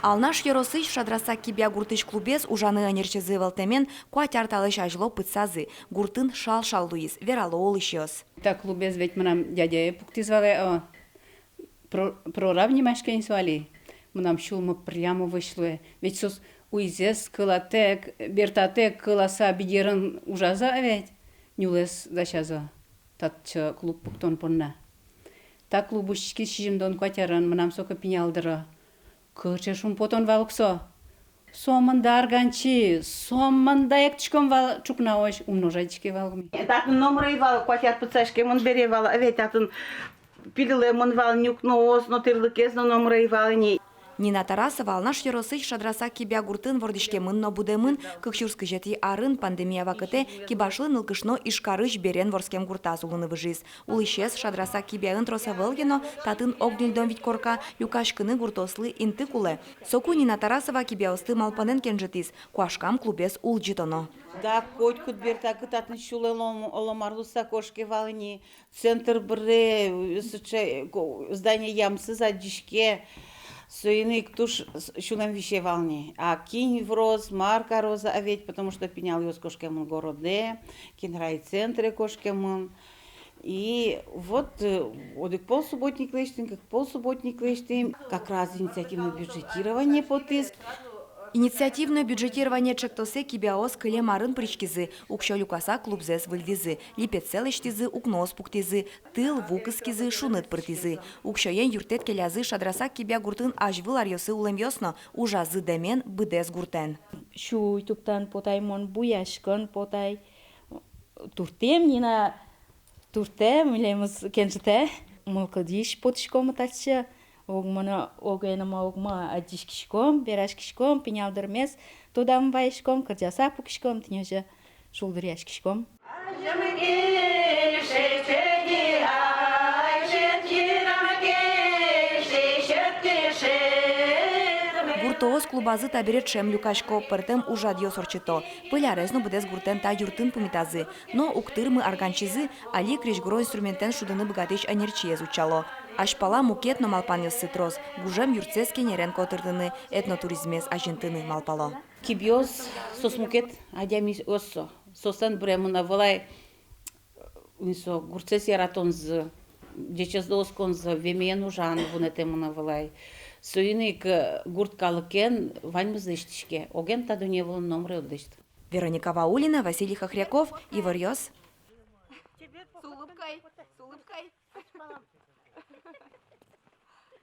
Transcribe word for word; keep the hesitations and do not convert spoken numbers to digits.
Алнаш ёросысь Шадрасак-Кибья гуртысь клубез ужаны ӧнерчизы вӧлтэмен куать ар талэсь азьло пытсазы. Гуртын шал-шал луиз, верало улӥсьёс. Та клубез ведь мынам дядяе пуктӥз вал, о, про-, прораб нимаське ни со али. Мынам сюлмы прямо вӧсь луэ. Ведь соос уйзэс кӧлатэк, бертатэк кӧласа, бигерын ужазы ведь. Нюлэс дасязы татчы клуб пуктон понна. Та клуб усьтӥськиз сизьымдон куать арын, мынам соку пинал дыре. Кыӵе шумпотон вал ук со. Сомында арганчи, сомында эктӥськом вал ӵукнаозь, ум но жадиське вал ук ми. Татын номыр ӧй вал, куать ар пытсаськемын бере вал, а ведь татын пилилэмын вал ни укноос но, тӥрлыкез но, номыр ӧй вал ини. Нина Тарасова Алнаш ёросысь Шадрасак-Кибья гуртын вордӥськемын но будэмын. Кык сюрс кызетӥ арын пандемия вакытэ кибашлы нылкышно Ижкарысь берен вордскем гуртаз улыны выжиз. Улӥсез Шадрасак-Кибьяын трос ӧвӧл ке но, татын ог ньыльдон вить корка, люкаськыны гуртоослы инты кулэ. Соку Нина Тарасова кибьяосты малпанэн кенжытӥз: куашкам клубез улӟытоно. Да, котькуд бертакы татын сюлэм оло мар луса кошке вал ини, центр быре, сыӵе ко-, здание ямысэз адӟиське, соин ик туж с-, сюлэм висе вал ини. А кин выроз, мар кароз, а ведь, потому что пиналъёс кошкемын городэ, кин райцентре кошкемын. И вот, э, одӥг пол субботник лэсьтӥм, кык пол субботник лэсьтӥм, как раз инициативное бюджетирование потӥз. Инициативное бюджетирование чектосэ кибьяос кылем арын пыриськизы, уксё люкаса клубзэс выльдӥзы, липетсэ лэсьтӥзы, укноос пуктӥзы, тыл, ву кыскизы, шуныт пыртӥзы. Уксёен юрттэт келязы Шадрасак-Кибья гуртын азьвыл аръёсы улэмъёс но, ужазы дэмен быдэс гуртэн. Сюй тубтан потай мон, буяськон потай. Турттэм, Нина, турттэм, милемыз кенжытэ. Мылкыдысь потӥськом татчы. Огмы но, огенымы, огмы адӟиськиськом, вераськиськом, пинал дырмес тодамы вайиськом, кырӟаса пукиськом, тӥни озьы шулдыръяськиськом. Гуртоос клубазы табере ӵем люкасько, пӧртэм ужрадъёс ортчыто. Пӧль арез но быдэс гуртэн та юртын пумитазы. Но уг тырмы арганчизы, али крезьгуро инструментэн шудыны быгатӥсь ӧнерчиез утчало. Азьпала мукет но малпанъёссы трос: гужем юртсэс кенерен котыртыны, этнотуризмез азинтыны малпало. Кибьёс, соос мукет адямиос со. Соослэн быремын ӧвӧл ай, м, со гуртсэс яратонзы, ӟечез осконзы, вемеен ужан вунэтэмын ӧвӧл ай. Соин ик, э, гурт калыкен ваньмыз лэсьтӥське. Оген та дунне вылын номыр ӧй лэсьты. Вероника Ваулина, Василий Хохряков, «Иворъёс». С улыбкой, с улыбкой.